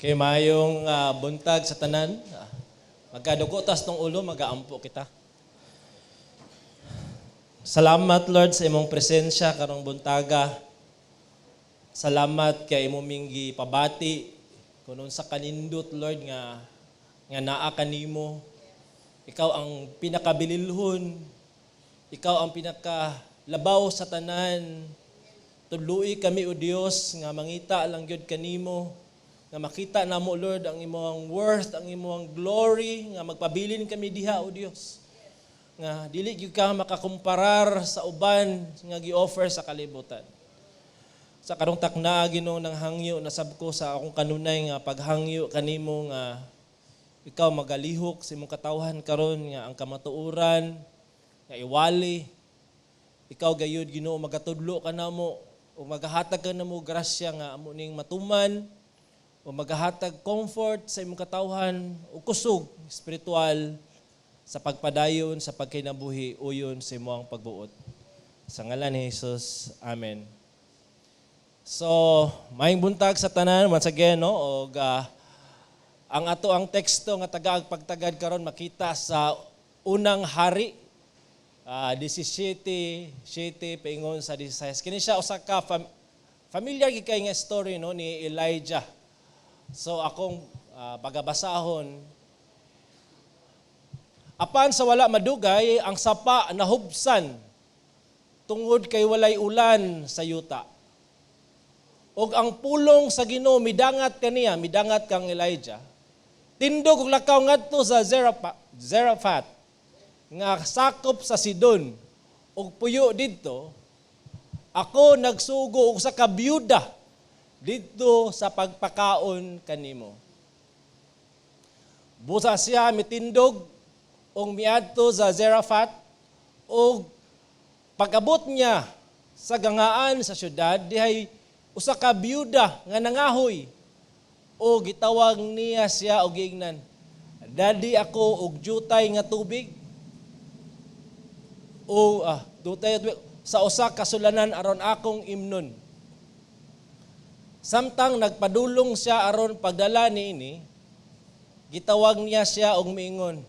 Kay maayong buntag sa tanan. Magkaduko tas tong ulo, magaampo kita. Salamat, Lord, sa imong presensya karong buntaga. Salamat kay imo ming gipabati kun unsa kanindot, Lord, nga nga naa kanimo. Ikaw ang pinakabililhon. Ikaw ang pinakalabaw sa tanan. Tudloi kami, O Dios, nga mangita lang gyud kanimo, nga makita namo, Lord, ang imong worth, ang imong glory, nga magpabilin kami diha, O Dios. Nga dili gyud ka makakumparar sa uban nga gi-offer sa kalibutan. Sa karong takna, Ginoo, nang hangyo nasab ko sa akong kanunay nga paghangyo kanimo nga ikaw magalihok sa imong katawhan karon nga ang kamatuoran nga iwali. Ikaw gayud, Ginoo, magatudlo ka namo o magahatag ka namo grasya nga amo ning matuman o magahatag comfort sa imong katawhan o kusog espiritual sa pagpadayon sa pagkinabuhi uyon sa imong pagbuot. Sa ngalan ni Jesus. Amen. So, maayong buntag sa tanan once again, no, og ang ato ang teksto nga tagaag pagtagad karon makita sa Unang Hari 17, 7 paingon sa 16. Kini siya usa ka familiar gid kay nga story, no, ni Elijah. So akong pagabasahon. Apan sa wala madugay, ang sapa nahubsan tungod kay walay ulan sa yuta. Og ang pulong sa Ginoo midangat kaniya, midangat kang Elijah. "Tindog og lakaw ngadto sa Zarephath nga sakop sa Sidon ug puyo didto. Ako nagsugo og usa ka byuda didto sa pagpakaon kanimo." Busa siya mitindog ug miadto sa Zarephath, ug pag-abot niya sa gangaan sa syudad, dihay usa ka byuda nga nangahoy, o gitawag niya siya og giingnan, "Dad-i ako og jutay nga tubig o jutay nga tubig sa usa ka sulanan aron akong imnon." Samtang nagpadulong siya aron pagdala niini, gitawag niya siya og miingon,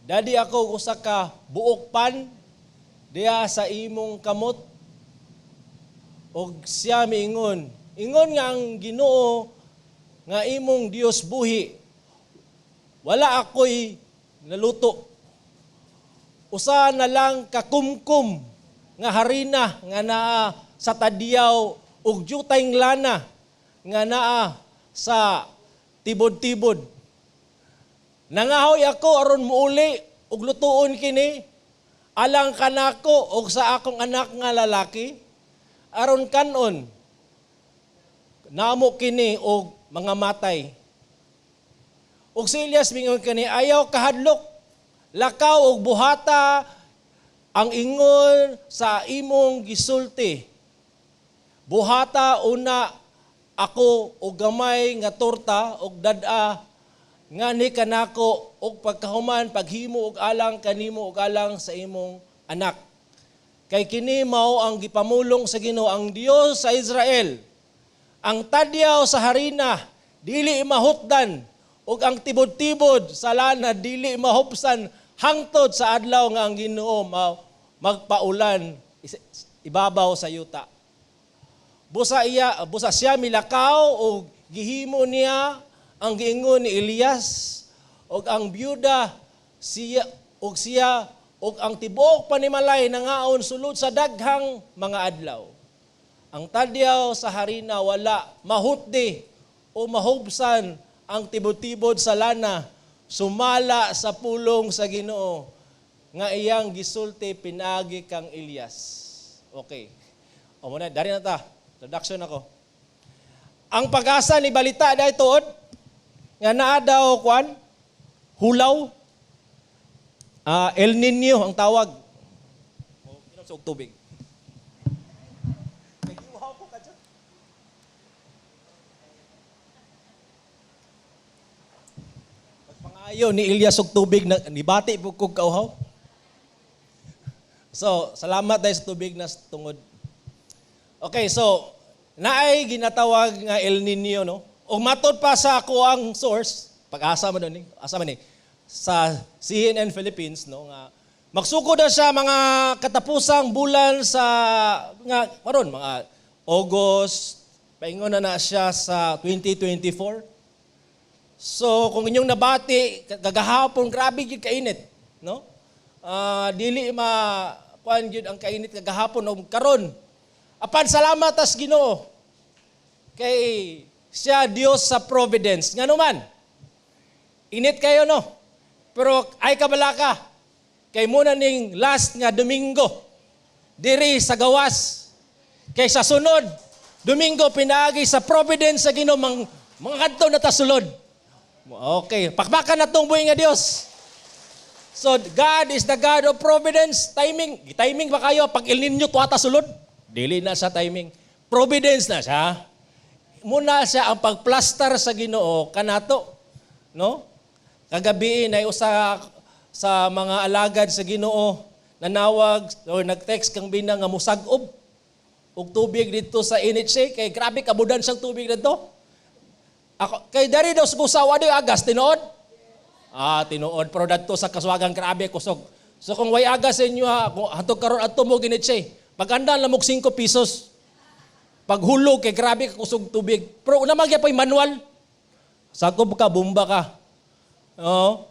"Dad-i ako og usa ka buok pan diha sa imong kamot." Og siya miingon, "Ingon nga ang Ginoo nga imong Dios buhi, wala ako'y naluto. Usa na lang kakumkum nga harina nga naa sa tadyaw ug jutayng lana nga naa sa tibod-tibod. Nangahoy ako aron muuli ug lutuon kini alang kanako ug sa akong anak nga lalaki aron kanon namo kini og mangamatay." Ug si Elias mingon kani, "Ayaw kahadlok. Lakaw ug buhata ang ingon sa imong gisulti. Buhata una ako og gamay nga torta og dad-a ngani kanako, og pagkahuman paghimo og alang kanimo ug alang sa imong anak. Kay kini mao ang gipamulong sa Ginoo, ang Dios sa Israel: Ang tadyaw sa harina dili mahutdan ug ang tibod-tibod sa lana dili mahupsan hangtod sa adlaw nga ang Ginoo magpaulan ibabaw sa yuta." Busa siya milakaw og gihimo niya ang giingon ni Elias, og ang byuda siya og siya og ang tibuok panimalay nangaon sulod sa daghang mga adlaw. Ang tadyaw sa harina wala mahutdi o mahubsan ang tibod-tibod sa lana, sumala sa pulong sa Ginoo nga iyang gisulti pinaagi kang Elias. Okay. O muna, dari na ta. Introduction ako. Ang PAGASA nibalita dahil tuod nga naa daw kwan hulaw. El Nino ang tawag. O, inom sa og tubig. Nagiuhaw ko ka dyan. Pagpangayo ni Elias og tubig na nibati po kog kauhaw. So, salamat dahil sa tubig na tungod. Okay, so naay ginatawag nga El Nino, no? Ug matod pa sa ako ang source, pag-asa man ni, asa man ni sa CNN Philippines, no, nga magsugod na siya mga katapusang bulan sa nga maron mga August, paingon na na siya sa 2024. So kung inyong nabati kagahapon, grabe gyud kainit, no? Dili ma kuan gyud ang kainit kagahapon og karon. Apan salamat tas Ginoo kay siya Dios sa providence. Ngano man? Init kayo, no? Pero ay kabalaka. Kay muna ning last nga Domingo diri sa gawas. Kay sa sunod Domingo, pinaagi sa providence sa Ginoo, mang mga kadto na ta sulod. Okay, pakpakan na tong buhi nga Dios. So God is the God of providence. Timing, timing ba kayo pag El Nino tuwa ta sulod? Dili na sa timing. Providence na siya. Muna siya ang pagplastar sa Ginoo kanato, no? Kagabi na usa sa mga alagad sa Ginoo nanawag or nag-text kang bina nga musag-ob og tubig dito sa NHA kay grabe kabudan siyang tubig dito. Ako kay dari daw sa Kusawa di agas tinuod. Tinuod, pero dadto sa Kaswagan grabe kusog. So kung way agas sa inyo ha, kung hantod karon adto mo NHA, pag-andan lang mo 5 pesos. Paghulog kay grabe ka kusog tubig. Pero una man gyud manual. Sakop ka, bomba ka. Oo.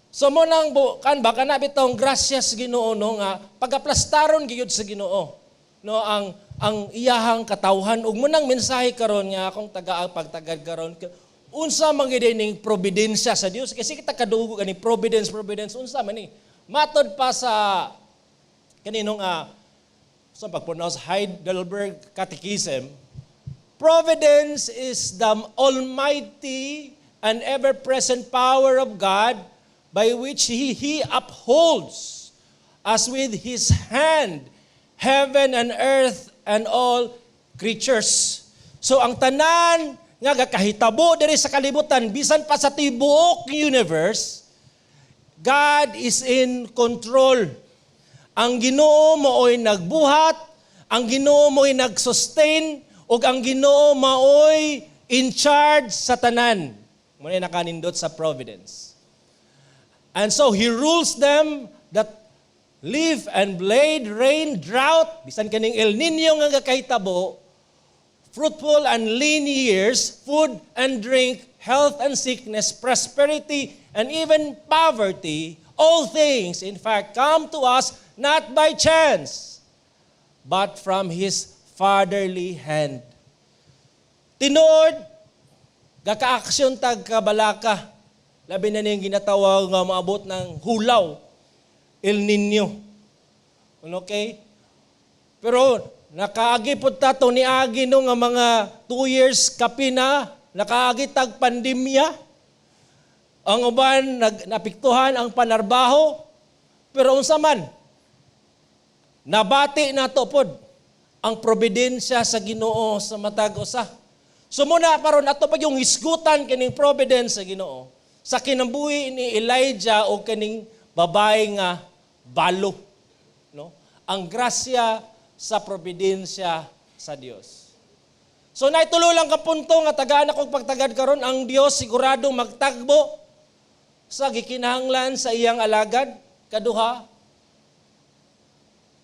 So mo nang kan ba kana bitong grasyas Ginoo, no, nga pagaplastaron gyud sa Ginoo, no, ang iyahang katawhan. Ug mo nang mensahe karon nga akong taga pagtagad karon, unsa man gyud ning providensya sa Dios, kasi kita kadugog ani providence, providence, unsa man ni? Matod pa sa kaninong sa pag-pronounce, Heidelberg Catechism, providence is the almighty and ever-present power of God by which He upholds, as with His hand, heaven and earth and all creatures. So ang tanan nga gakahitabo diri sa kalibutan, bisan pa sa tibuok universe, God is in control. Ang Ginoo mao'y nagbuhat, ang Ginoo mao'y nag-sustain, ug ang Ginoo mao'y in charge sa tanan. Muna nakanindot sa providence. And so He rules them that leaf and blade, rain, drought, bisan kaning El Nino nga kakahitabo, fruitful and lean years, food and drink, health and sickness, prosperity and even poverty, all things, in fact, come to us not by chance, but from His fatherly hand. Tinuod, gakaaksyon tag kabalaka, labi na ning ginatawag nga maabot ng hulaw, El Nino. Okay? Pero nakaagi pud ta to niagi, no, nga mga 2 years kapina, nakaagi tag pandemya. Ang uban napiktuhan ang panarbaho. Pero unsa man, nabati nato pod ang providensya sa Ginoo sa matag usa. So muna paron ato pag yung hisgutan kining providence sa Ginoo sa kinabuhi ni Elijah o kining babae nga balo, no? Ang grasya sa providensya sa Dios. So naitulo lang ka punto nga tagaan akong pagtagad karon: ang Dios sigurado magtagbo sa gikinahanglan sa iyang alagad. Kaduha,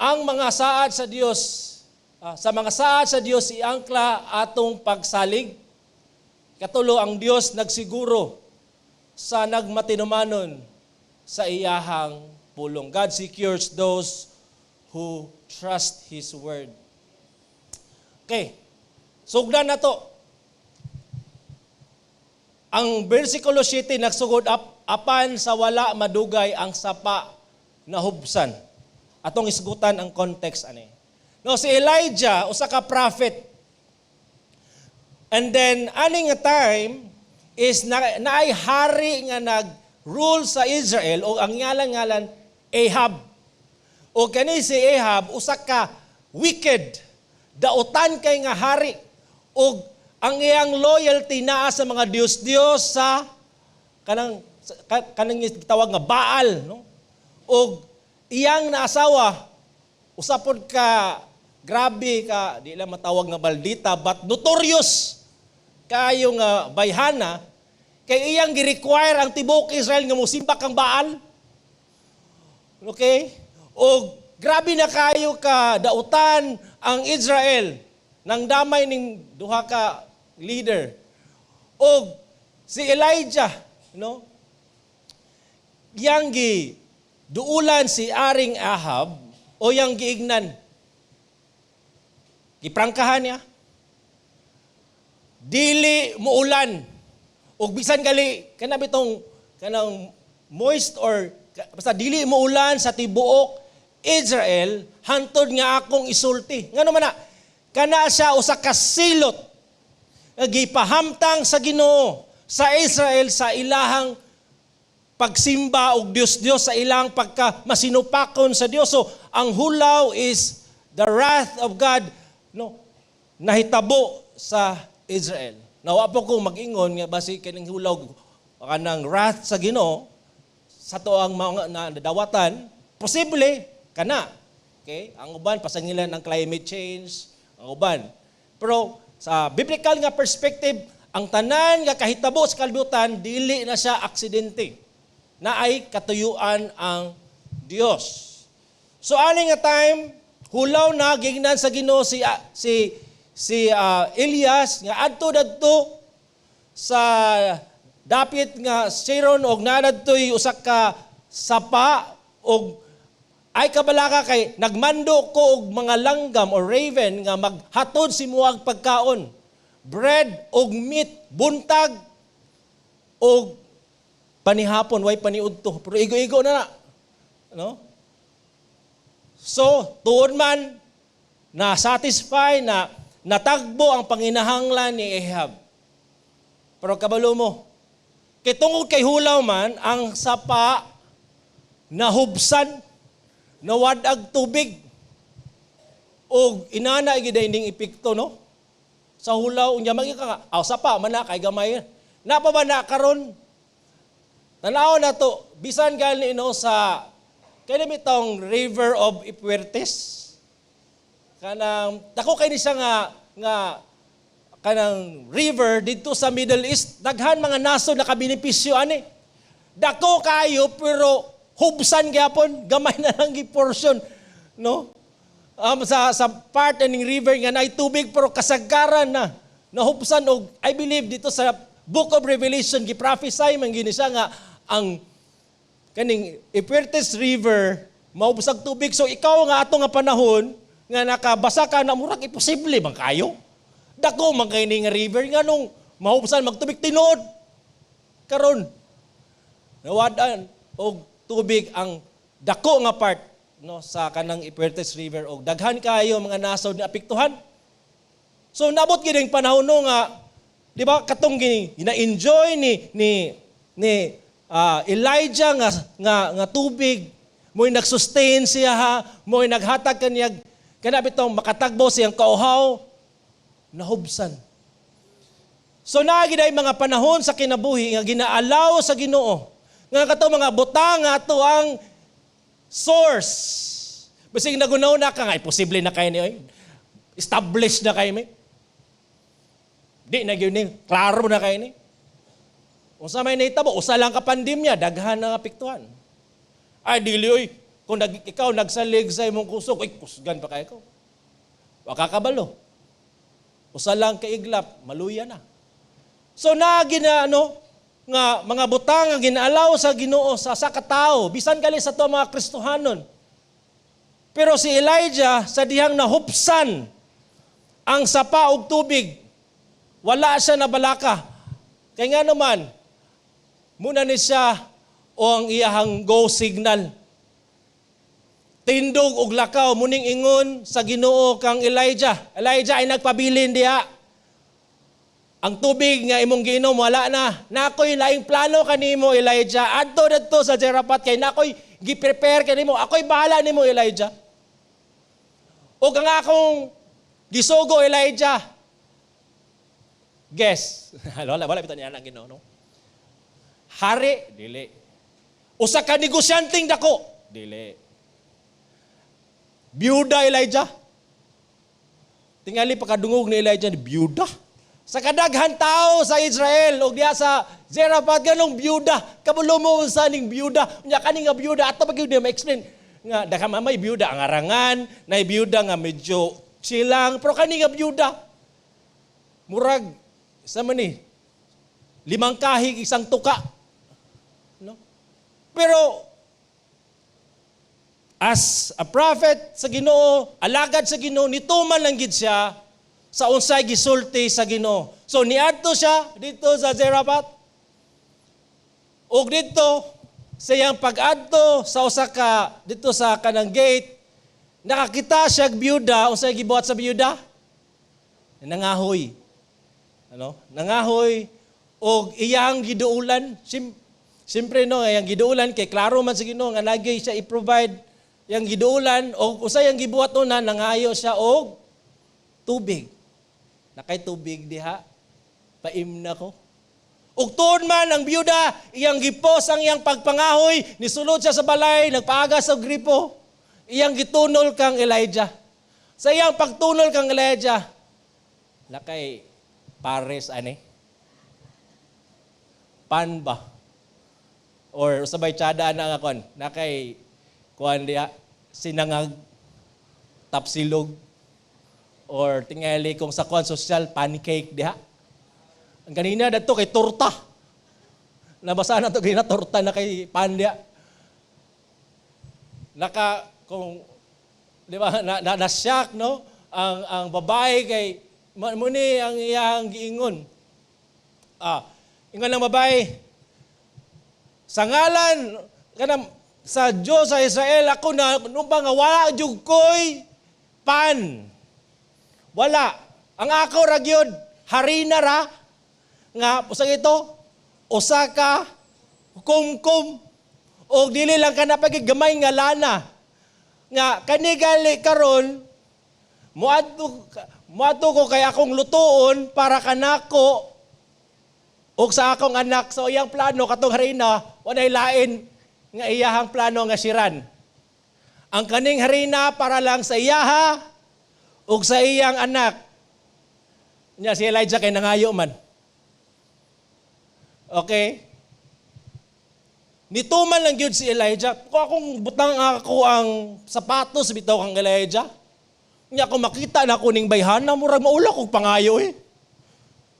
ang mga saad sa Dios, sa mga saad sa Dios iangkla atong pagsalig. Katulo, ang Dios nagsiguro sa nagmatinumanon sa iyahang pulong. God secures those who trust His word. Okay. Sugdan na to. Ang versikulo 7 nagsugod apan sa wala madugay ang sapa nahubsan. Atong isgutan ang context ani. No, si Elijah usa ka prophet. And then ani nga time is na naay hari nga nag-rule sa Israel o ang ngalan-ngalan Ahab. O kani si Ahab usa ka wicked, dautan kay nga hari ug ang iyang loyalty naa sa mga dios-dios sa kanang gitawag nga Baal, no? Og iyang naasawa usa pod ka grabe ka, di lang matawag nga maldita, but notorious. Kayo nga bayhana kay iyang gi-require ang tibuok Israel nga mosimba kang Baal. Okay? O grabe na kayo ka dautan ang Israel nang damay ning duha ka leader. O si Elijah, no? Yang gi duulan si Aring Ahab o yang giignan. Giprangkahan niya. Dili muulan. Og bisan gali kana bitong kanang moist or basta dili muulan sa tibuok Israel hantod nga akong isulti. Ngano man na? Kana siya usa ka silot nga gipahamtang sa Ginoo sa Israel sa ilahang pagsimba og Dios-Dios, sa ilang pagka masinupakon sa Dios. So ang hulaw is the wrath of God, no, nahitabo sa Israel. Nawa po ko mag-ingon nga basi kining hulaw kanang wrath sa Ginoo sa to ang mga nadawatan, posible kana. Okay? Ang uban pasangilan ng climate change, ang uban. Pero sa biblical nga perspective, ang tanan nga kahitabo sa kalibutan dili na siya aksidente. Naay katuyuan ang Dios. So ani nga time, hulaw na, gignan sa Ginoo si Elias nga adto dadto sa dapit nga Sharon og naa didtoy usa ka sapa og ay kabalaka kay nagmando ko og mga langgam or raven nga maghatod sa imuhag pagkaon, bread og meat, buntag og panihapon, way paniudto, pero igo-igo na na, no? So tuod man na satisfy na natagbo ang panginahanglan ni Ahab. Pero kabalo mo, kay tungod kay hulaw man, ang sapa nahubsan, nawad-ag tubig. Og inana gid ning epekto, no? Sa hulaw unya magi ka nga, aw, sapa man na kay gamay. Napa ba na karon? Tanaw na to, bisan gali no sa kay bitong River of Euphrates. Kanang dako kay ni siya nga kanang river didto sa Middle East, daghan mga nasod nakabenepisyo ani. Dako kayo pero hubsan gyapon, gamay na lang gi portion, no? Sa part ng river nga naay tubig pero kasagaran na nahubsan. Og I believe dito sa Book of Revelation gi-prophesy man gini siya nga ang kaning Euphrates River mahubsag tubig. So ikaw nga ato nga panahon nga nakabasa ka na murag imposible man kayo. Dako man kay ni nga river nga nung mahubsan magtubig. Tinuod karon nawad-an og tubig ang dako nga part, no, sa kanang Euphrates River og daghan kayo mga nasod nga apektuhan. So nabot gid ang panahon, no, nga di ba katong gini gina-enjoy ni Elijah nga tubig mo'y nagsustain siya ha, mo'y naghatag kaniya kana bitong makatagbo siyang kauhaw, nahubsan. So naa gid ay mga panahon sa kinabuhi nga ginaalaw sa Ginoo nga kato mga butang nga ato ang source. Bisig nagunaw na ka nga imposible na kay ni oy. Established na kay mi. Di na gyud ni, klaro na kay ni. Unsa may nahitabo, usa lang ka pandemya, daghan na nga apektuhan. Ay dili oy, kung ikaw nagsalig sa imong kusog, ay kusgan pa kay ko. Wa ka kabalo. Usa lang ka iglap, maluya na. So naa na ano nga mga butang nga ginaalaw sa Ginoo sa katao, bisan gali sa to mga Kristohanon. Pero si Elijah, sa dihang nahupsan ang sapa og tubig, wala siya nabalaka. Kay nga naman, muna ni siya o ang iyahang go signal. Tindog og lakaw, muning ingon sa Ginoo kang Elijah. "Elijah ay nagpabilin diha. Ang tubig nga imong giinom wala na. Nakoy laing plano kanimo, Elijah. Adto dadto sa Zarephath kay nakoy gi-prepare kanimo. Ako'y bahala nimo, Elijah. Og ang akong gisugo, Elijah." Guess. Wala wala bitaw niya ang Ginoo, no? Hari, dili. Usa ka negosyanteng dako, dili. Biyuda, Elijah. Tingali pagkadungog ni Elijah, biyuda. Sa kadaghan tao sa Israel ug diha sa Zarephath, ganong byuda, kabalo mo unsa ning byuda? Unya kani nga byuda, ato pa gyud ma-explain nga daghan man, may byuda ang arangan, nay byuda nga medyo silang, pero kani nga byuda murag sa man ni limang kahig isang tuka, no? Pero as a prophet sa Ginoo, alagad sa Ginoo, nituman lang gid siya sa unsay gisulti sa Ginoo. So niadto siya dito sa Zarephath. Ug dito sa iyang pag-adto sa usa ka dito sa kanang gate, nakakita siya og byuda. Unsay gibuhat sa byuda? Nangahoy. Ano? Nangahoy og iyang giduulan. Siyempre, no, iyang giduulan kay klaro man sa Ginoo nga lagi siya i-provide. Iyang giduulan og usay ang gibuhat una, nangayo siya og tubig. "Nakay tubig diha? Paimna ko." Ug tuon man ang byuda, iyang gipos ang iyang pagpangahoy, nisulod siya sa balay, nagpaagas og gripo. Iyang gitunol kang Elijah. Sa iyang pagtunol kang Elijah, "Nakay pares ani? Pan ba? Or sabay tsada na nga kon, nakay kuan diha, sinangag, tapsilog, or tingali kung sa kuan social, pancake diha?" Ang kanina dadto kay torta. Nabasa na to kanina, torta na kay pan diha. Naka kung di ba na shock, no, ang babae kay muni ang iyang giingon. Ingon ang babae, "Sa ngalan kanang sa Dios sa Israel, ako na numpa nga wala jud koy pan. Wala. Ang ako ra gyud harina ra nga usa ito, usa ka kumkum o dili lang ka na gamay nga lana nga kani gali karon muadto ko kay akong lutuon para kanako ug sa akong anak." So iyang plano katong harina, walay lain nga iyahang plano nga siran. Ang kaning harina para lang sa iyaha ug sa iyang anak. Nya si Elijah kay nangayo man. Okay? Nituman lang gyud si Elijah. Kung akong butang ako ang sapatos bitaw kang Elijah, nya kung makita na ako ning bayhana, murag maula kog pangayo eh.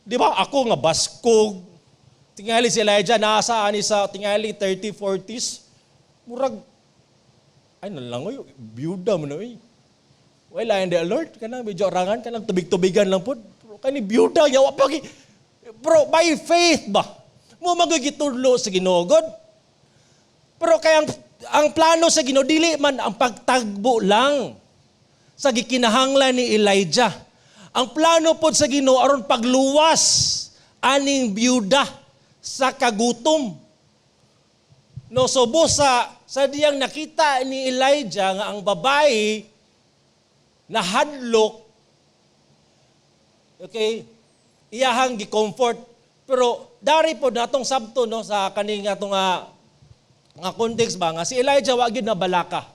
Di ba? Ako nga baskog. Tingali si Elijah nasa ani sa tingali 30, 40s. Murag ay nalangoy, byuda mo na eh. Wala hindi alert kanang medyo arangan kanang tubig-tubigan lang pud. Pero kani byuda yawa pa. Pero by faith ba? Mo magigitudlo sa Ginoo God. Pero kay ang plano sa Ginoo dili man ang pagtagbo lang sa gikinahanglan ni Elijah. Ang plano pod sa Ginoo aron pagluwas aning byuda sa kagutom. No, so sa diyang nakita ni Elijah nga ang babae nahadlok, okay, iyahang gi-comfort. Pero dari po natong sabto, no, sa kaning atong nga context ba nga si Elijah wa gyud nabalaka.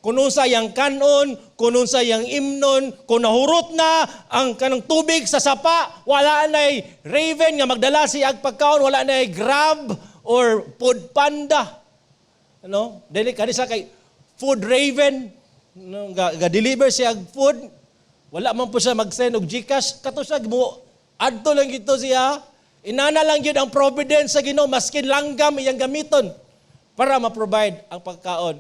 Kung unsa yang kanon, kung unsa yang imnon, kung nahurot na ang kanang tubig sa sapa, wala nay raven nga magdala siya ag pagkaon, wala nay Grab or Food Panda. Ano? Dili kani sa kay Food Raven, no, ga deliver siya og food. Wala man po siya mag-send og GCash, kato siya mo adto lang gito siya. Inana lang gyud ang providence sa Ginoo, maskin langgam iyang gamiton para ma-provide ang pagkaon.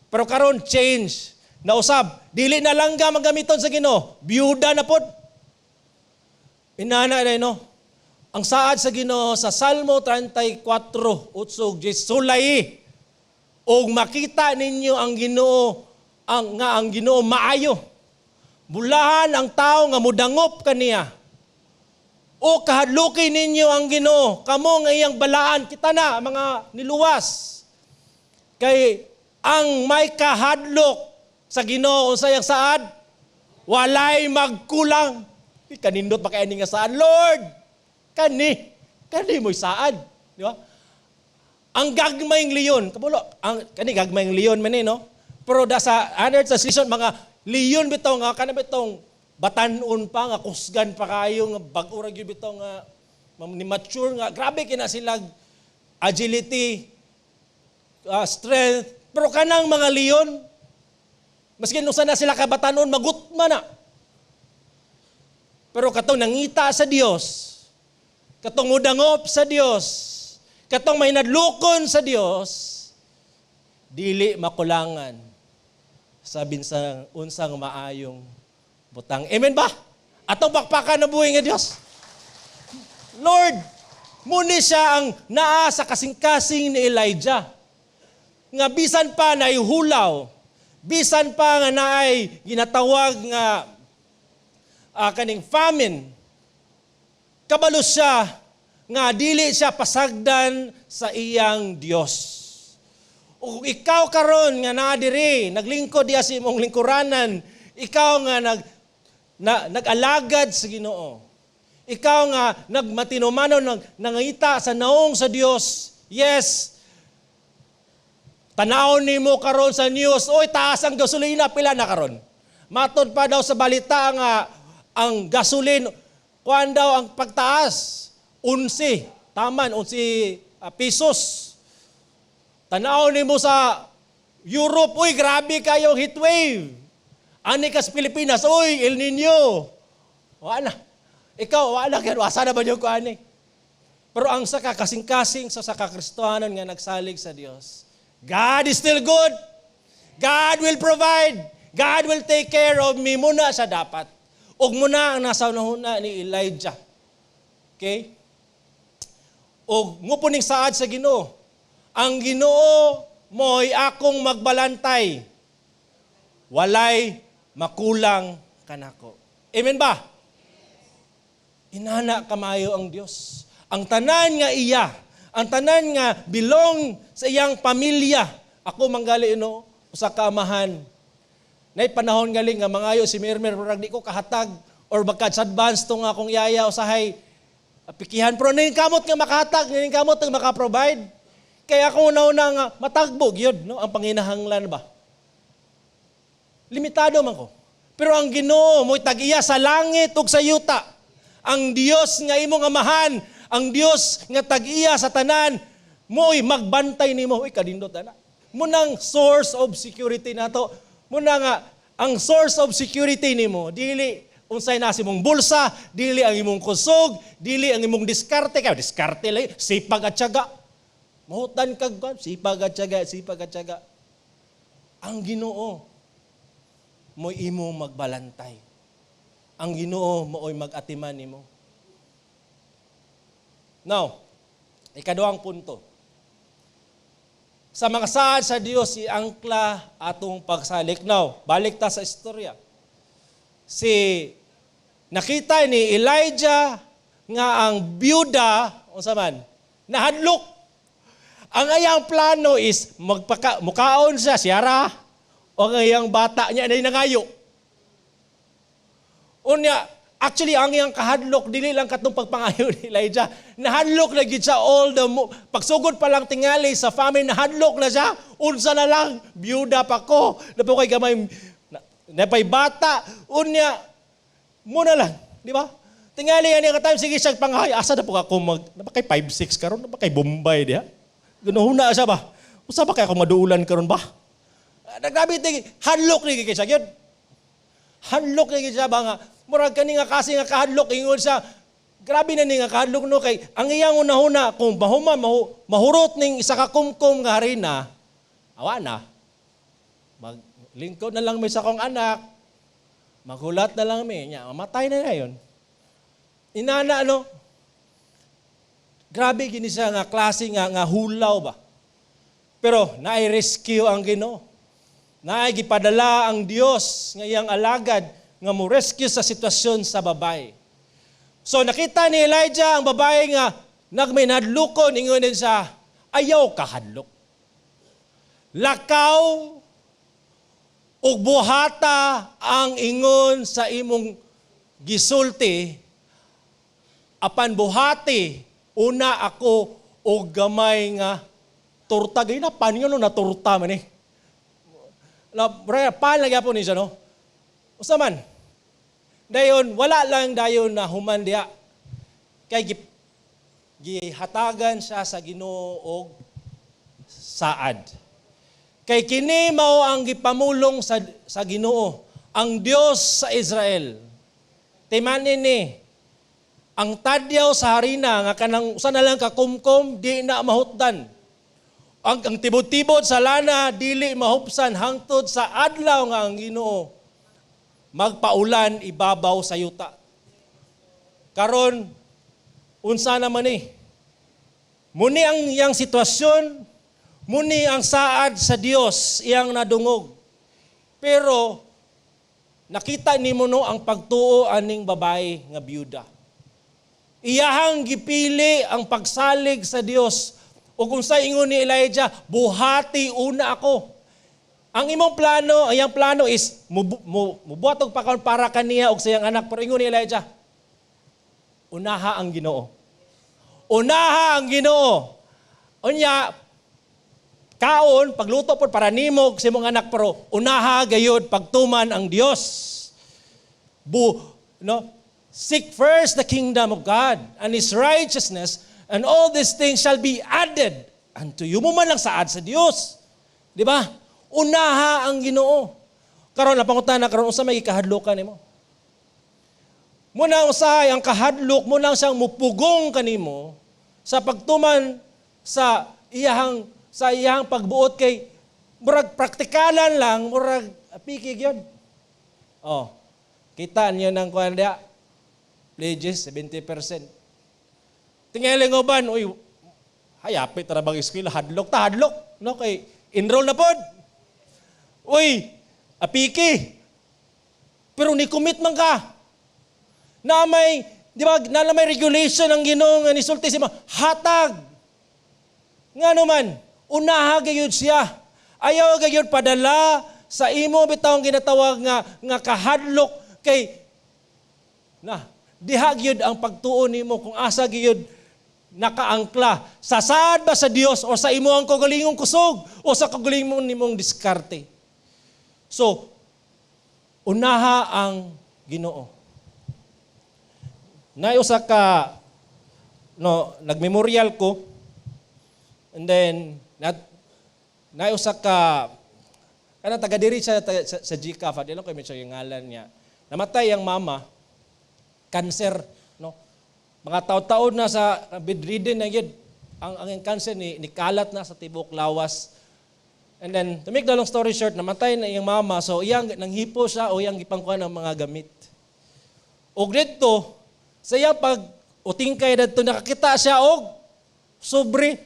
Pero karon change. Nausab, dili na langgam ang gamiton sa Ginoo, byuda na pod. Inana na, no. Ang saad sa Ginoo sa Salmo 34, 8, "Sulay og makita ninyo ang Ginoo, ang nga ang Ginoo maayo. Bulahan ang tao nga mudangop kaniya. O kahadluki ninyo ang Ginoo, kamo nga iyang balaan," kita na mga niluwas. "Kay ang may kahadlok sa Ginoo, unsay ang saad? Walay magkulang." Di kanindot pa kay ani nga saad, Lord. Kani mo'y saad, di ba? Ang gagmayng leon, kabulo, ang kani gagmayng leon man eh, no? Pero da sa other translation, mga leon bitaw nga kana bitong batanon pa nga kusgan pa kayo nga bag-o ra gyud bitaw nga ni mature nga grabe kina sila agility, strength, pero kanang mga leon, maskin usa na sila ka batanon, magutma na. Pero katong nangita sa Dios, katong mudangop sa Dios, katong may nadlukon sa Dios, dili makulangan sa binsang unsang maayong butang. Amen ba? Atong pakpakan na buhi nga Dios. Lord, muni siya ang naa sa kasing-kasing ni Elijah. Nga bisan pa na hulaw, bisan pa nga naay ginatawag nga kaning famine, kabalo siya nga dili siya pasagdan sa iyang Dios. O kung ikaw karon nga naa diri, naglingkod diya sa imong lingkuranan, ikaw nga nag-alagad sa Ginoo. Ikaw nga nagmatinumanon, nangita sa naong sa Dios. Yes. Tanawon nimo karon sa news, oy, taas ang gasolina, pila na karon? Matod pa daw sa balita nga ang gasolin, kuan daw ang pagtaas, 11, taman, 11 pesos. Tanaw nimo sa Europe, uy, grabe kayong heat wave. Ani ka sa Pilipinas, uy, El Nino. Wala. Ikaw, wala kaya, asa na ba niyo ko ani? Pero ang sa kasing-kasing sa kakristohanon nga nagsalig sa Dios, God is still good. God will provide. God will take care of me. Muna siya dapat. Ug muna ang nasa hunahuna ni Elijah. Okay? Og mao ning saad sa Ginoo. "Ang Ginoo mo'y akong magbalantay. Walay makulang kanako." Amen ba? Inana kamayo ang Dios. Ang tanan nga iya, ang tanan nga belong sa iyang pamilya. Ako manggali no, usa ka amahan. Nay panahon gali nga mangayo si Mirmir, murag di ko kahatag or magka advance to nga akong yaya usahay pikihan, pero kamot nga makahatag, kamot nga maka-provide. Kaya ako una nga matagbog yun, no, ang panginahanglan ba. Limitado man ko. Pero ang Ginoo mo'y tag-iya sa langit ug sa yuta. Ang Dios nga imong amahan, ang Dios nga tag-iya sa tanan, mo'y magbantay nimo. Uy, kanindot ana. Munang source of security nato. Muna nga ang source of security nimo dili unsay nasa imong bulsa, dili ang imong kusog, dili ang imong diskarte, kay diskarte lang, sipag at tiyaga. Mahutan kag sipag at tiyaga, sipag at tiyaga. Ang Ginoo mo'y imo magbalantay. Ang Ginoo mo'y mag-atiman nimo. Now, ikaduhang punto. Sa mga saad sa Dios, iangkla atong pagsalig. Now, balik ta sa istorya. Si nakita ni Elijah nga ang byuda, unsa man, nahadlok. Ang iyang plano is magpaka mukaon siya siyara o ang iyang bata niya na nangayo. Unya, actually ang iyang kahadlok dili lang katong pagpangayo ni Elijah. Nahadlok na gid siya all the pagsugod pa lang tingali sa family, nahadlok na siya. Unsa na lang, byuda pa ko. Napo kay gamay na, napay bata. Unya, muna lang, di ba? Tingali ani ka time sige siya pangayo. Asa na po ako mag na kay 5'6 karon, na kay Bombay diha. Ganohuna siya ba? Usa ba kay ako maduulan karon ba? Ah, grabe ti hadlok ni kay siya gyud. Hadlok ni siya ba nga murag kani nga kasi nga kahadlok, ingon siya. Grabe na ni nga kahadlok, no, kay ang iyang unahuna kung mahuma mahurot ning isa ka kumkum nga harina, awa na. Maglingkod na lang mi sa akong anak. Maghulat na lang mi. Nya, mamatay na na yun. Inana, no? Grabe gini siya nga klase nga hulaw ba. Pero naay rescue ang Ginoo. Naay gipadala ang Dios nga iyang alagad nga mo rescue sa sitwasyon sa babae. So nakita ni Elijah ang babae nga nagmay nadlukon, ingon din siya, "Ayaw kahadlok. Lakaw ug buhata ang ingon sa imong gisulti, apan buhati una ako og gamay nga torta." Gay na pan no na torta man eh. La, pan lagi po ni siya, no? Usa man. Dayon wala lang dayon na human diha. Kay gihatagan siya sa Ginoo og saad. Kay kini mao ang gipamulong sa Ginoo, ang Dios sa Israel. Timanin ni ang tadyaw sa harina nga kanang usa na lang ka kumkom, di na mahutdan. Ang tibod-tibod sa lana dili mahupsan hangtod sa adlaw nga ang Ginoo magpaulan ibabaw sa yuta. Karon, unsa naman ni? Muni ang iyang sitwasyon, muni ang saad sa Dios iyang nadungog. Pero nakita nimo, no, ang pagtuo aning babae nga byuda. Iyahang gipili ang pagsalig sa Dios. O kung sa ingon ni Elijah, "Buhati una ako." Ang imong plano, ang iyang plano is mubuhat og pakaon para kaniya og sa iyang anak. Pero ingon ni Elijah, "Unaha ang Ginoo. Unaha ang Ginoo. Unya, kaon, pagluto pod para nimo ug sa imong anak, pero unaha gayud pagtuman ang Dios." Bu, no? Seek first the kingdom of God and His righteousness, and all these things shall be added unto you. Mo man lang saad sa Dios. Di ba? Unaha ang Ginoo. Karon napangutana karon, unsa may gikahadlokan nimo? Muna usahay ang kahadlok mo lang siyang mupugong kanimo sa pagtuman sa iyang pagbuot, kay murag praktikalan lang, murag apiki gyud. Oh. Kita niyo ng kuan diha. Pledges 70%. Tingali nga uban, uy, hayapit ra bang eskwela, hadlok ta, hadlok, no, kay enroll na pod. Uy, apiki. Pero ni commit man ka. Na may, di ba, na may regulation ang Ginoo nga nisulti si hatag. Nga naman, unaha gayud siya. Ayaw gayud padala sa imo bitawng ginatawag nga kahadlok, kay na diha gyud ang pagtuo nimo kung asa gyud nakaangkla, sa saad ba sa Dios o sa imo ang kaugalingong kusog o sa kaugalingong nimong diskarte. So unaha ang Ginoo. Nay usa ka, no, nagmemorial ko and then na usa ka kanang taga diri sa GCAF, di lang ko medyo yung ngalan niya. Namatay ang mama, cancer, no? Mga taon-taon na sa bedridden na gyud. Ang cancer ni kalat na sa tibuok lawas. And then, to make the long story short, namatay na iyang mama, so iyang nanghipo siya o iyang gipangkuha ng mga gamit. Og didto, sa iyang pag utingkay didto, nakakita siya og sobre.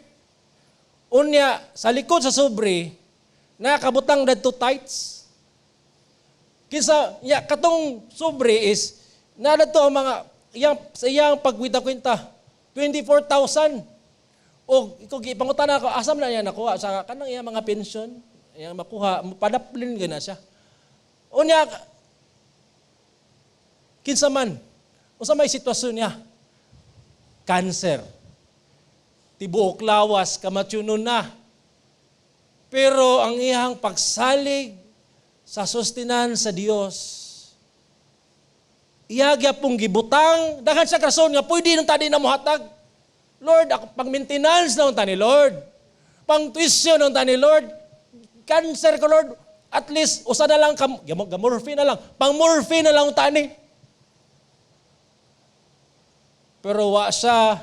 Unya, sa likod sa sobre, nakabutang didto tithes. Kinsa, ya, katong sobre is, na didto ang mga, iyang, sa iyang pagkwinta-kwinta, 24,000. O ikaw, ipangutana ako, asam na niya nakuha? Sa kanang iyang mga pension, iyang makuha, padaplin gana siya. Unya, kinsa man, unsa may sitwasyon niya? Cancer. Tibuok lawas, kamatyunon na. Pero ang iyang pagsalig sa sustenance sa Dios, iya gyapong gibutang, daghan siya rason nga pwede nung tadi na mohatag. "Lord, ako pang maintenance na unta ni Lord. Pang tuition na unta ni Lord. Cancer ko, Lord. At least, usa na lang, gamorphine na lang. Pang morphine na lang unta ni." Pero wa siya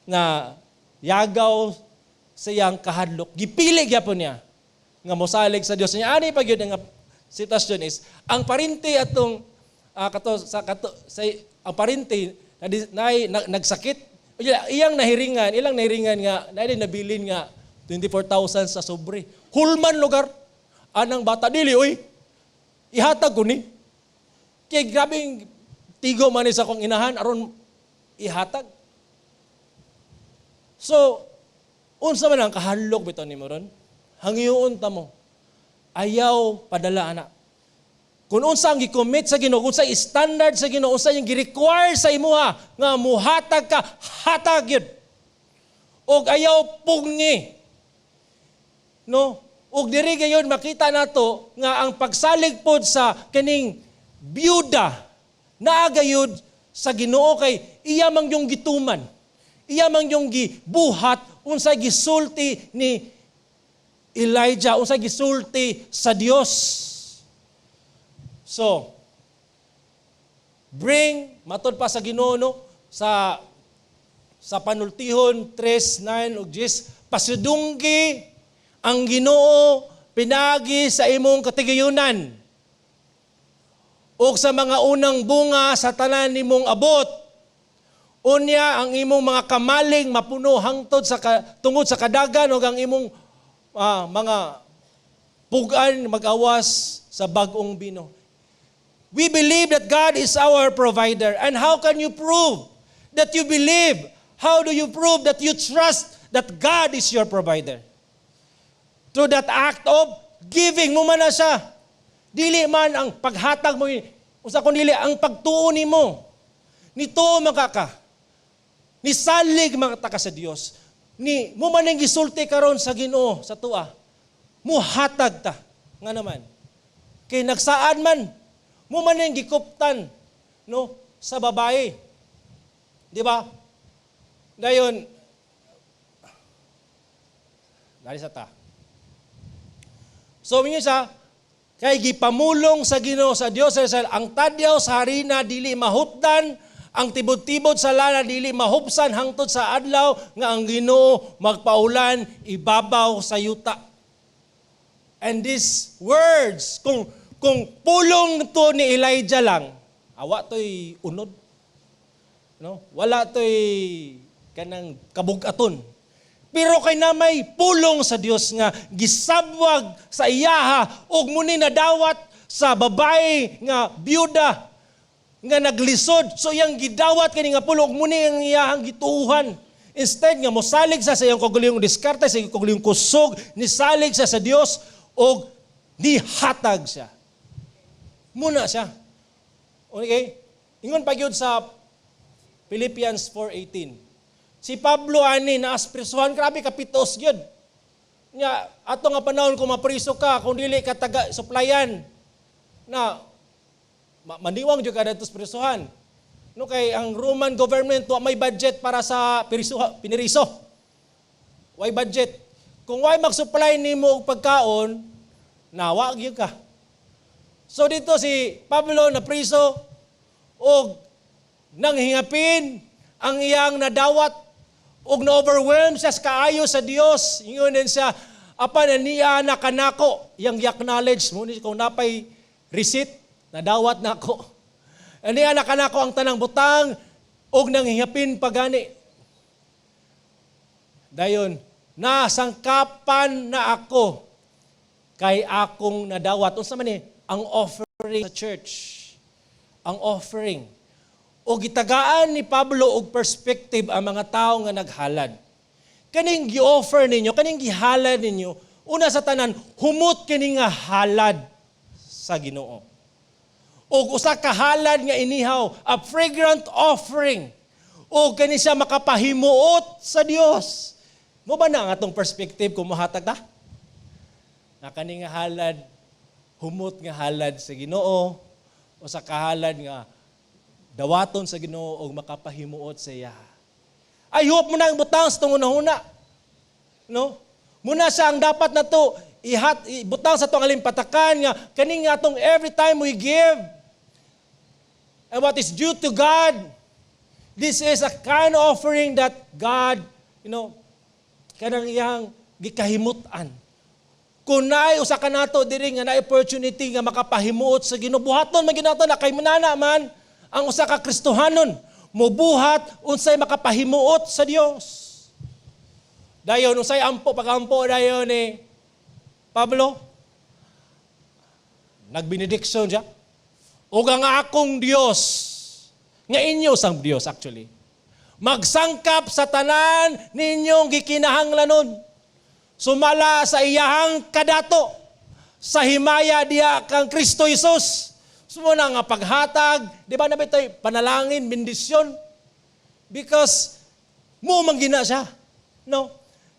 na yagaw sa iyang kahadlok. Gipili gyapon niya nga mosalig sa Dios. Niya ani pa gyud nga sitwasyon is ang parente atong kato sa kato sa ang parente na, na, nagsakit. Iyang nahiringan, ilang nahiringan nga naay nabilin nga 24,000 sa sobre. Hulman lugar anang bata, "Dili oy. Ihatag ko ni. Kay grabing tigo man ni sa akong inahan aron ihatag." So, unsa man ang kahadlok bitaw nimo ron? Hangyoon ta mo. Ayaw padala ana. Kung unsa ang gi-commit sa Ginoo, kung unsa standard sa Ginoo, unsa yung gi-require sa imuha nga muhatag ka, hatag yun. Og ayaw pungi. No? Og diri gayon makita nato nga ang pagsalig pod sa kaning byuda. Naa gayud sa Ginoo kay iya man yung gituman. Iya man yung gibuhat unsay gisulti ni Elijah, unsay gisulti sa Dios. So, bring matod pa sa Ginoo, no, sa Panultihon 3, 9 ug 10, pasudunggi ang Ginoo pinagi sa imong katigayunan ug sa mga unang bunga sa tanan nimong abot. Unya ang imong mga kamalig mapuno hangtod sa tungod sa kadagan ug ang imong mga pugan magawas sa bag-ong bino. We believe that God is our provider. And how can you prove that you believe? How do you prove that you trust that God is your provider? Through that act of giving mo man na siya. Dili man ang paghatag mo, usa kun dili ang pagtuo nimo. Nituo man ka. Nisalig man ta ka sa Dios. Ni mo man ang gisulti karon sa Ginoo sa tua. Muhatag ta nga naman. Kay nagsaad man mo man ang gikuptan, no, sa babae. Di ba? Dayon dali sa ta. So mingon siya, kay gipamulong sa Ginoo sa Dios sa Israel, ang tadyaw sa harina dili mahutdan, ang tibod-tibod sa lana dili mahupsan hangtod sa adlaw nga ang Ginoo magpaulan ibabaw sa yuta. And these words, kung pulong to ni Elijah lang, awa to'y unod. No? Wala to'y kanang kabugaton. Pero kay na may pulong sa Dios nga gisabwag sa iyaha ug muni nadawat sa babae nga byuda nga naglisod. So iyang gidawat kani nga pulong ug muni ang iyahang gituuhan. Instead nga mosalig sa iyang kaugalingong diskarte, sa iyang kaugalingong kusog, nisalig siya sa Dios og nihatag siya. Muna siya. Okay? Ingon pa gyud sa Philippians 4:18. Si Pablo ani naas prisuhan, grabe kapitos gyud. Nya ato nga panahon, kung mapriso ka, kung dili ka taga supplyan na maniwang jud ka didto sa prisuhan. No, kay ang Roman government wa may budget para sa piriso, piniriso. Way budget. Kung way mag-supply nimo og pagkaon, nawa gyud ka. So dito si Pablo na priso og nanghingapin ang iyang nadawat og na-overwhelm siya sa kaayo sa Dios. Ingon din siya, apan niya na kanako, iyang acknowledge mo ni kung napay receipt, nadawat nako. Niya na kanako ang tanang butang og nanghingapin pagani. Dayon, nasangkapan na ako kay akong nadawat. Unsa man ni ang offering sa church? Ang offering. O gitagaan ni Pablo og perspective ang mga tao nga naghalad. Kaning gi-offer ninyo, kaning gihalad ninyo, una sa tanan, humot kini nga halad sa Ginoo. Og usa ka halad nga inihaw, a fragrant offering. O kani siya makapahimuot sa Dios. Mo ba na ang atong perspective kung mohatag ta? Nga kani nga halad, humot nga halad sa Ginoo, o sa kahalad nga dawaton sa Ginoo og makapahimuot sa iya. I hope mo na ang butang sa itong una. No? Muna siya ang dapat na to ihat ibutang sa atong alimpatakan nga kani nga atong every time we give and what is due to God, this is a kind of offering that God kanang iyang gikahimutan. Kung naay usa ka nato diri nga naay opportunity nga makapahimuot sa Ginoo, buhaton man gyud nato na kay manana man ang usa ka Kristohanon mubuhat unsay makapahimuot sa Dios. Dayon unsay ampo, pagampo dayon ni Pablo? Nagbenediksyon siya. Ug ang akong Dios nga inyo sang Dios actually magsangkap sa tanan ninyong gikinahanglanon sumala sa iyahang kadato sa himaya diha kang Kristo Jesus. Sumuna nga paghatag, di ba na ba ito'y panalangin, bendisyon? Because mo man gina siya. No?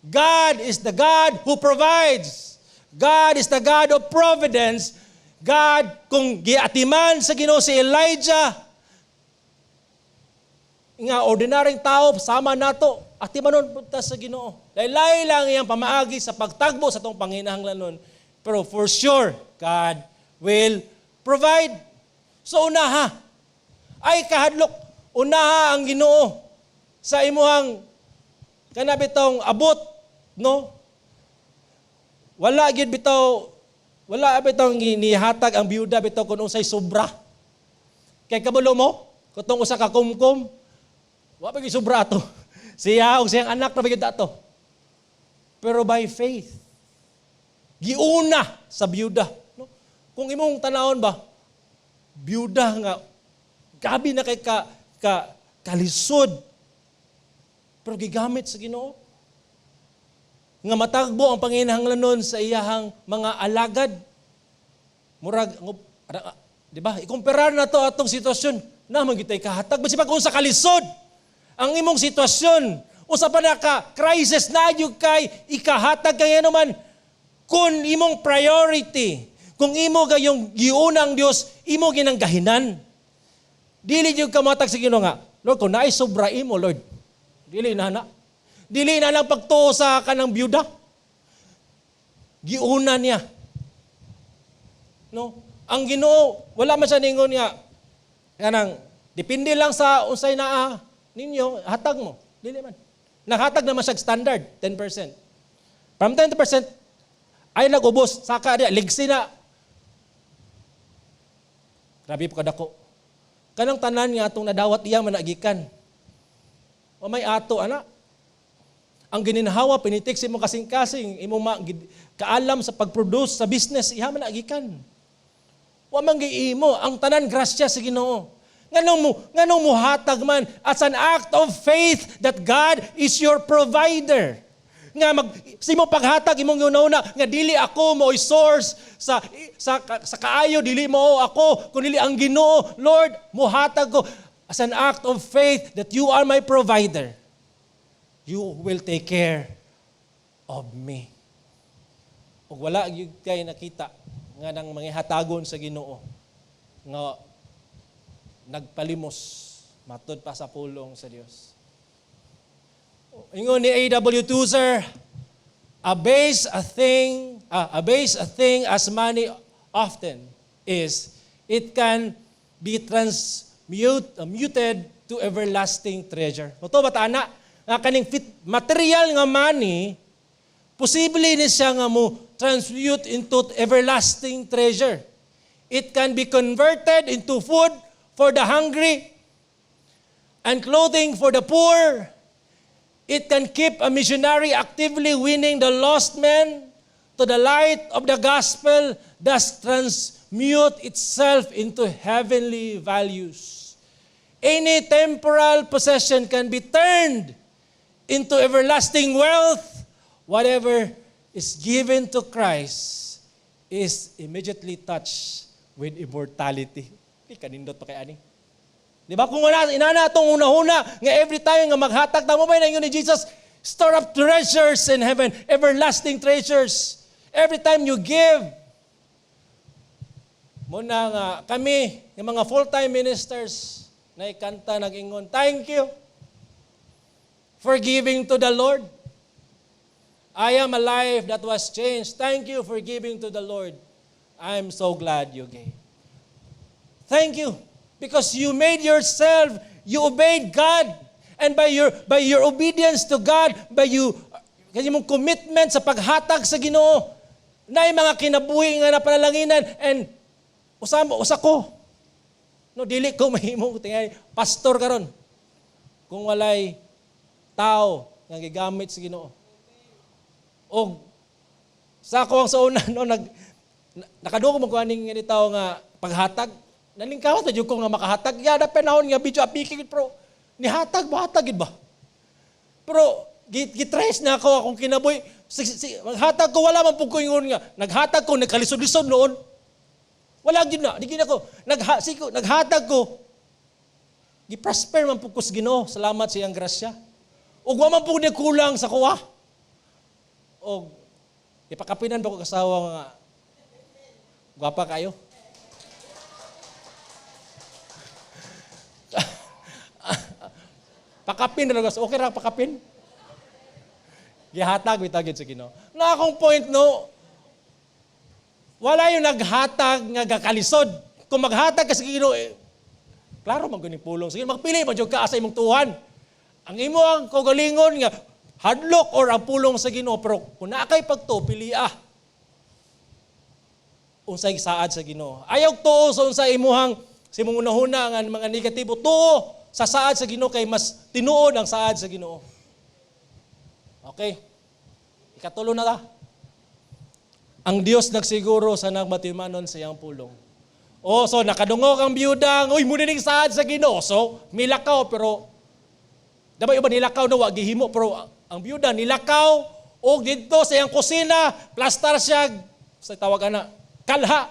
God is the God who provides. God is the God of providence. God, kung giatiman sa Ginoo si Elijah, Nga ordinaryong tao sama nato, atimanon pud ta sa Ginoo. Laylay lang iyang pamaagi sa pagtagbo sa atong panginahanglanon. Pero for sure, God will provide. So unaha. Ay kahadlok, unaha ang Ginoo sa imuhang kana bitong abot, no? Wala gyud bitaw, wala bitaw nihatag ang biyuda bitaw kung unsay sobra. Kay kabalo mo, kutong usa ka kumkum, wa pa gyud sobra ato. Siya og siyang anak na gyud ato. Pero by faith, giuna sa biyuda. No? Kung imong tanawon ba, biyuda nga, gabi na kay ka kalisod, pero gigamit sa Ginoo nga matagbo ang panginahanglanon sa iyahang mga alagad. Murag, di ba? Ikumpara na to atong sitwasyon. Na man gyud kahatag. Basi pag unsa kalisod ang imong sitwasyon, usa pa na ka crisis na gyud kay ikahatag kay man kung imong priority, kung imo gayong giuna ang Dios, imo ginanggahinan. Dili gyud ka matag sa Ginoo nga, "Lord, kung naay sobra imo, Lord." Dili na na. Dili na lang pagtuo sa kanang byuda. Giuna niya. No? Ang Ginoo, wala man siya ningon nga kanang depende lang sa unsay naa ninyo, hatag mo. Dili man. Naghatag naman siya standard, 10%. From 10% ay nag-ubos, saka diya, ligsi na. Grabe po kadako. Kanang tanan nga atong nadawat, iya man nagikan. O may ato ana. Ang gininhawa pinitik sa imong kasing-kasing, imong kaalam sa pag-produce sa business, iya man nagikan. Wa man giimo ang tanan, grasya sa Ginoo. Nganong muhatag man as an act of faith that God is your provider. Nga mag sa imong paghatag, imong giuna nga dili ako mo'y source sa kaayo, dili mo ako kun dili ang Ginoo. Lord, muhatag ko as an act of faith that you are my provider. You will take care of me. Ug wala gyud kay nakita nga nang mga hatagon sa Ginoo nga nagpalimos matud pa sa pulong sa Dios. Ingon ni A.W. Tozer, a base a thing as money often is, it can be transmuted to everlasting treasure. Ito ba ta na? Nga kaning fit, material nga money, posible ni siya nga mo transmute into everlasting treasure. It can be converted into food for the hungry and clothing for the poor. It can keep a missionary actively winning the lost man to the light of the gospel, thus transmute itself into heavenly values. Any temporal possession can be turned into everlasting wealth. Whatever is given to Christ is immediately touched with immortality. Di kanindot pa kay ani. Di ba? Kung wala, inana atong una-una, nga every time nga maghatag, tamo ba ingon ni Jesus, "Store up treasures in heaven, everlasting treasures." Every time you give, muna nga kami, yung mga full-time ministers, na ikanta nag-ingon, "Thank you for giving to the Lord. I am a life that was changed. Thank you for giving to the Lord. I'm so glad you gave. Thank you. Because you made yourself, you obeyed God. And by your obedience to God, by you, kasi mong commitment sa paghatag sa Ginoo, na mga kinabuhi nga napanalanginan, and usa, usa ko. No, dili ko mahimo tingay pastor karon kung walay tao nga gigamit sa Ginoo. Og sa ako ang sa una, no, nakadungog mo ko aning nga tao nga paghatag, nalingkawat na jud ko nga makahatag. Yada panahon nga video apiki pero nihatag ba, hatag gid ba? Pero gitrace na ako akong kinabuhi. Si, maghatag ko, wala man pud ko ingon nga naghatag ko nagkalisod-lisod noon. Wala gyud na, di gyud ako. Naghatag ko. Gi-prosper man pud ko sa Ginoo. Salamat sa iyang grasya. Ug wa man pud ni kulang sa kuha. Og ipakapinan pa ko kasawa nga gwapa kayo. Pakapin na lang. Okay ra pakapin. Gihatag bitaw gyud sa Ginoo. Na akong point, no, wala yung naghatag nga gakalisod. Kung maghatag ka sa Ginoo, eh, klaro man gud pulong sa Ginoo. Magpili man jud ka sa imong tuhan. Ang imo ang kaugalingon nga hadlok or ang pulong sa Ginoo, pero kung naa kay pagtuo, pili ah unsay saad sa Ginoo. Ayaw tuo sa unsay imuhang sa imong unahuna nga mga negatibo. Tuo sa saad sa Ginoo kay mas tinuod ang saad sa Ginoo. Okay. Ikatulo na ta. Ang Dios nagsiguro sa nagmatimanon sa iyang pulong. Oh, so nakadungog ang biyuda, uy, mao ning saad sa Ginoo. So, milakaw, pero dapat iba nilakaw na wa gihimo, pero ang biyuda nilakaw og didto sa iyang kusina, plastar siya sa tawag ana, kalha.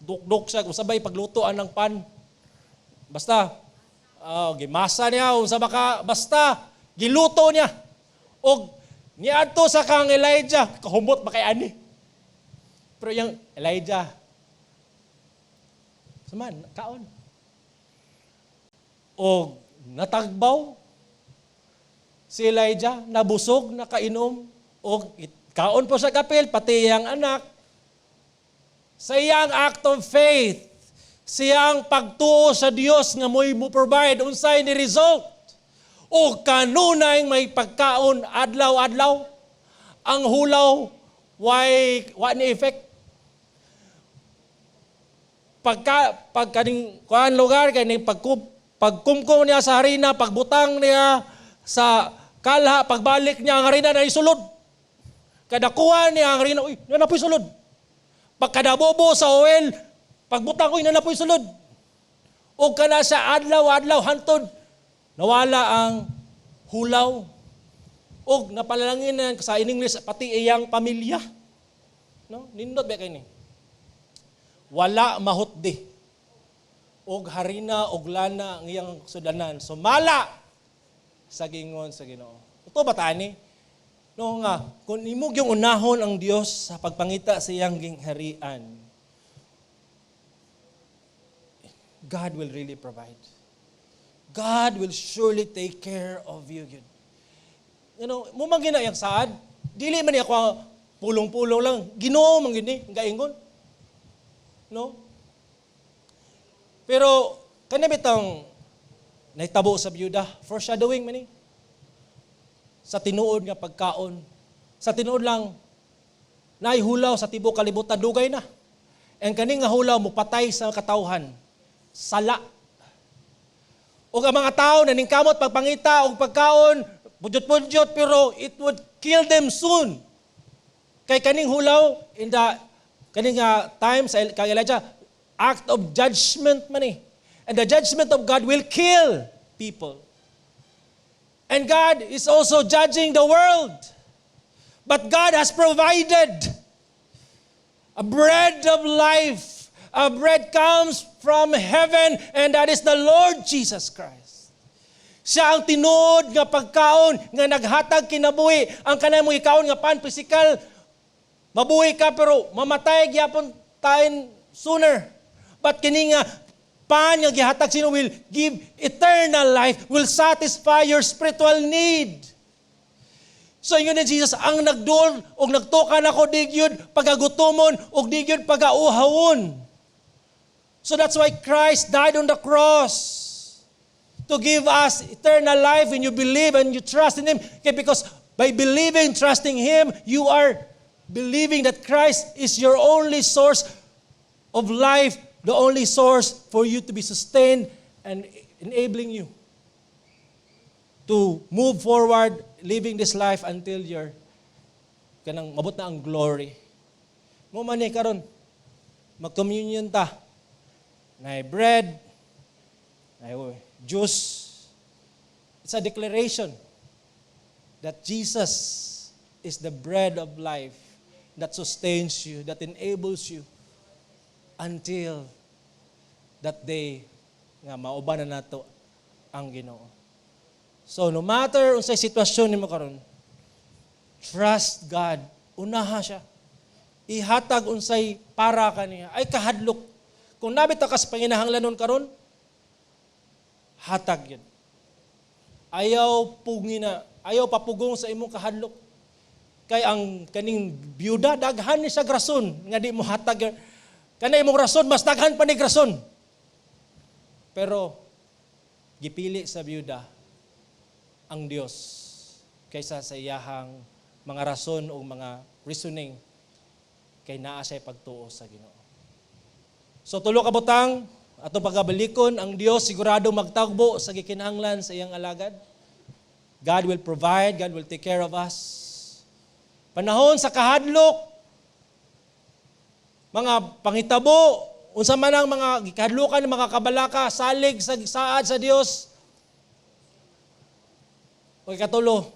Dukduk siya usabay pagluto anang pan. Basta gimasa niya unsa baka, basta giluto niya. Og niadto sa kang Elijah, kahumot ba kay ani? Pero yung Elijah, saman, kaon. Og natagbaw si Elijah, nabusog, nakainom, og kaon po sa kapil, pati iyang anak. Sa iyang act of faith, siyang pagtuo sa Dios nga mo'y mo provide, unsay ni result? O kanunay may pagkaon adlaw-adlaw, ang hulaw way wa ni effect. Pagka pagkaning kuan lugar kay ning pagkumkum niya sa harina, pagbutang niya sa kalha, pagbalik niya ang harina na isulod. Kadakuha niya ang harina, uy, naa na sulod. Pagkadabobo sa oil, pagbutang, uy, naa na sulod. O kana sa adlaw-adlaw hantod nawala ang hulaw. Og napalalangin na sa in English pati iyang pamilya. No? Nindot ba kay ni? Wala mahutdi og harina og lana ang iyang sudanan. Sumala sa gingon sa Ginoo. Ito ba tani? No nga, kung imo yung unahon ang Dios sa pagpangita sa iyang gingharian, God will really provide. God will surely take care of you. Yun. Mo man gina iyang saad, dili man niya ako pulong-pulong lang. Ginoo man gini, gaingon. No? Pero kani bitang nahitabo sa byuda, foreshadowing man ni. Sa tinuod nga pagkaon. Sa tinuod lang naihulaw sa tibok kalibutan, dugay na. Ang kani nga hulaw mo patay sa katawhan. Sala. Ug ang mga tao na ningkamot pagpangita og pagkaon, pudyot-pudyot, pero it would kill them soon. Kay kaning hulaw in the kaning nga time sa kang Elijah, act of judgment man eh. And the judgment of God will kill people. And God is also judging the world. But God has provided a bread of life. A bread comes from heaven, and that is the Lord Jesus Christ. Siya ang tinuod nga pagkaon nga naghatag kinabuhi. Ang kanang mo ikaon nga pan physical, mabuhi ka pero mamatay gyapon tayo sooner. But kini nga pan nga gihatag sino will give eternal life, will satisfy your spiritual need. So ingon ni Jesus, ang nagduol og nagtuka nako di gyud pagagutomon og di gyud pagauhawon. So that's why Christ died on the cross to give us eternal life when you believe and you trust in Him. Okay, because by believing, trusting Him, you are believing that Christ is your only source of life, the only source for you to be sustained and enabling you to move forward, living this life until you're kanang mabot na ang glory. Mo man ni karon mag-communion ta. Naay bread, naay juice. It's a declaration that Jesus is the bread of life that sustains you, that enables you until that day nga mauban na nato ang Ginoo. So no matter unsay sitwasyon nimo karon, trust God. Unaha siya. Ihatag unsay para kaniya. Ay kahadlok. Kung naa bitaw ka sa panginahanglanon karon, hatag yun. Ayaw pugina, ayaw papugong sa imong kahadlok. Kay ang kaning byuda, daghan ni siya rason nga di mo hatag. Kana imong rason, mas daghan pa ni rason. Pero gipili sa byuda ang Dios kaysa sa iyahang mga rason o mga reasoning, kay naa siya pagtuo sa Ginoo. So tulo ka butang atong pagabalikon: ang Dios sigurado magtagbo sa gikinahanglan sa iyang alagad. God will provide, God will take care of us. Panahon sa kahadlok, mga pangitabo, unsa man ang mga gikahadlukan ng mga kabalaka, salig sa saad sa Dios. O ikatulo,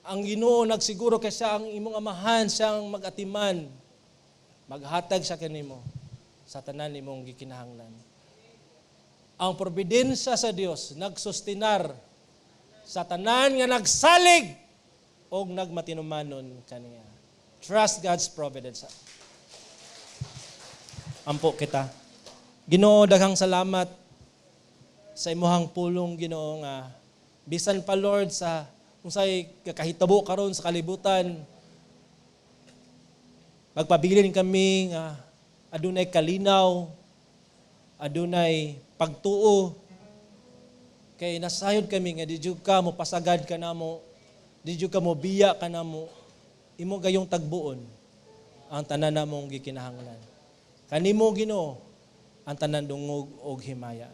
ang Ginoo nagsiguro kay siya ang imong amahan, siya ang mag-atiman. Maghatag siya kanimo sa tanan nimong gikinahanglan. Ang providensya sa Dios nagsustinar sa tanan nga nagsalig og nagmatinumanon kaniya. Trust God's providence. Ampo kita. Ginoo, daghang salamat sa imuhang pulong, Ginoo, nga bisan pa, Lord, sa unsay kakahitabo karon sa kalibutan, magpabilin kami nga adunay kalinaw, adunay pagtuo, kay nasayod kami nga di jud ka mo pasagad kanamo, di jud ka mo biya kanamo. Imo gayong tagbuon ang tanan namong gikinahanglan. Kanimo, Ginoo, ang tanan dungog og himaya.